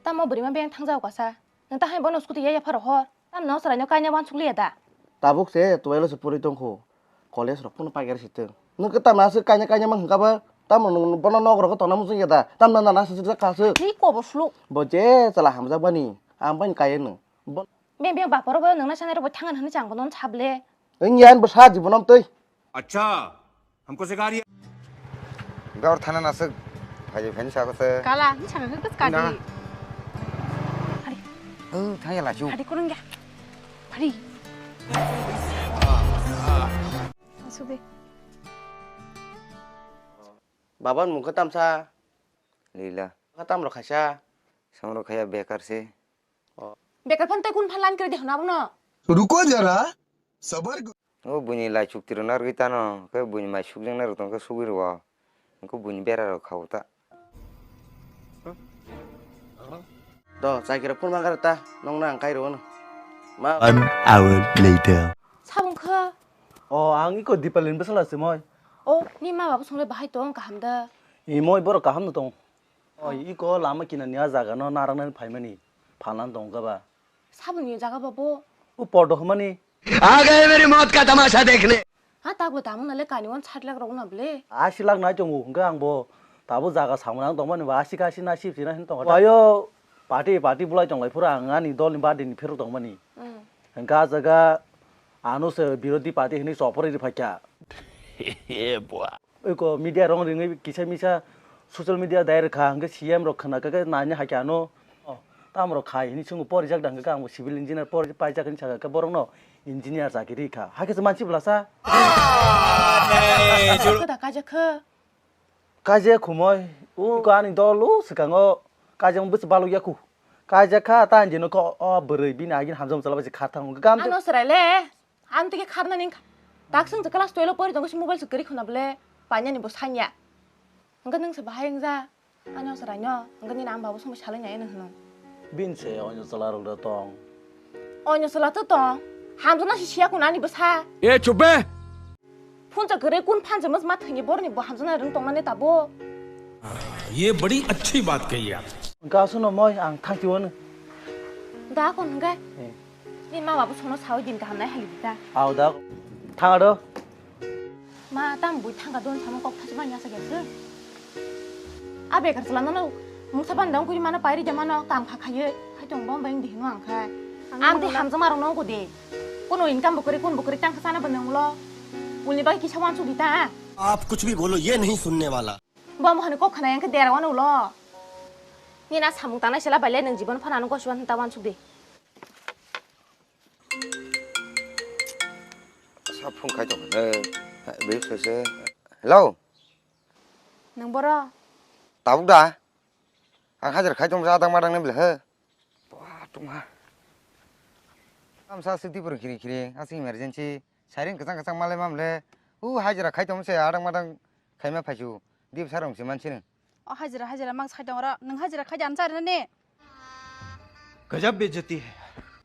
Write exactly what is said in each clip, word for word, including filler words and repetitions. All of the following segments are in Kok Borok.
Tamo bwrwima beng thangjao kasa. Nwng ta hai bono scooty ya yapharo hor. Tam no chwraino kaina wansuk liya da. Tabuk se twelve se pori tongkho. College rok phano paikar se tong. Nwng khe tamna se kaina kaina mang hwnkha ba. Tamo nwng bono nok rogo tongna muchung ya da. Tamna nana se se kha se. Hi kobo sluk. Bo je chala hamjak bani. Ang bani kaya nwng. Bo- Beng beng baparo bo nwngna sanai robo thangan hwnwi chang bono sable. Wng yan bo sa jibonom twi. अच्छा, हमको सिखा रही है। Gaur thana naswk phai phai saka se. Kala, ni saka khe kadi. Na. Hari. Oh, thangya lachu. Hari kurang ya. Hari. Masuk deh. Baban mungkha tamsa. Lila. Kha tamro khaisa. Samro khaya bekar se. Bekar phan tei kun phan lan kiri dehna bono. Ruko jara, sabar. O buini lai chukti rok narwgwi tano, khe buini mai sukjak narwg tong khe sugwi rwo. Engkho buini bera rok kha o ta. Do, chai kira phun mangkar ta, nong nang kai rwo no. Ma. One hour later. Sabung kha. O, ang iko Dipalin bwsala se moi. O, ni ma babu songle bahai tong kaham da. I moi borok kaham no tong. Oi, iko lama kinani a jaga no narwknani phaimani phalan tong kha ba. Saboni jaga ba bo? O podo hwnmani. आ गए मेरी मौत का तमाशा देखने। Ha, takbo tamo nale kani wan sat lak rok na ble. Asi lak nai tongo hwnkhe ang bo tabo jaga samani ang tongmani ba asi ka asi na sip sina hin tongo. Ayo party party bulai tonglai phuru ang ani dol ni birthday ni phero tongmani. Hmm. Hwnkhe a jaga ano se birodhi party hini chopori ri phaikha. Yeah, boy. Eko media rong ringwi kisa misa social media dai rwkha, hwnkhe C M rok khna khe naina hakhe ano. Oh, tamo rok khai hini chwngno porijak da, hwnkhe ang bo civil engineer pori paijak hini sakha khe borokno engineer chakiri kha. Hakhe se mansi bwlasa. Khe da kaijak kha. Kaijak khumoi. O ko ani dol o swkango kaijak bwswk balok yaku. Kaijak kha ta anjino ko o bwrwi bini agin hamjam chala bai se kha thango. Gam ano srai le. Ang tike kharna ning. Daksung je class twelve pori tongo si mobile se kwrwi khuna bole. Panya ni bo sanya. Hwnkhe nwng se bahai wngja. Ani osaraino. Hwnkhe nini ang babo songbo salai nai hwnwi hwno. Bin se onyo chwla rok da tong. Onyo chwla to tong. Hamjana si siya kun ani bwsa. ए चुप बे। Phuncha kwrwi kun phansa mas ma thwini borni bo hamjana rwng tongmani tabo. ये बड़ी अच्छी बात कही आप। Hwnkhe aswkno moi ang thangti wano. Da kon hwnkhe. Eh. Ni ma babu sono sawi din kaham nai hali dita. Au da. Thang ado. Ma tam bui thangka don samo kok thasi manya sa gyakhe. A bekar chwla nono mungsa ban dang kuri mano pairi de mano kam kha khaye. Hai tong bom bang di hino ang khai. Ang te hamjama rong nong ko de. Kono income bo kore kon bo kore tang khasana ba nong lo. Ulni bai kisa wan su dita. आप कुछ भी बोलो, ये नहीं सुनने वाला। Bom hani kok khana yang khe dera wano ulo. Ni na samung tanai sela bai le nang jibon phana no goswan ta wan su de. Sa phone khai tong le. Be se se. Hello. Nang boro? Tabuk da. Ang hajar khai tong sa dang ma dang ne bile he. Ba tong ha. Am sa siti pur khiri khiri. Asi emergency. Siren kachang kachang malai mam le. U hajar khai tong se adang madang khai ma phaisu. Dip sarong se man sini. O hajira hajira mang sai tong ro. Nang hajira khai jan char ne. गजब बेइज्जती है।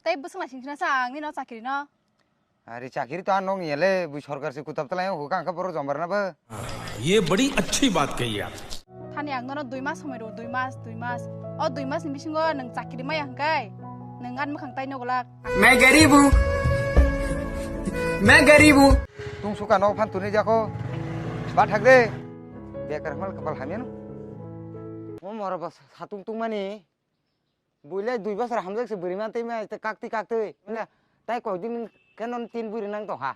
Tai bwswng lai sing sina sa ang ni no chakiri no. Are chakiri to ano ngi le bui sarkar se kutab talai ho kang ka boro jombar na ba. ये बड़ी अच्छी बात कही आप। Thani ang nono dui mas somoi ro, dui mas, dui mas. O dui mas ni bisingo nang chakiri maya hwnkhe nang an mwkhang tai no golak. मैं गरीब हूँ। मैं गरीब हूँ। Tung suka no phan tuni jako. Ba thak de. Bekar mal kapal hamya no. Mo mora ba satung tung mani. Builai dui bosor hamjak se bwrwi man tei ma kakti kakti. Na, tai koi din khe non tin bwrwi nang tong ha.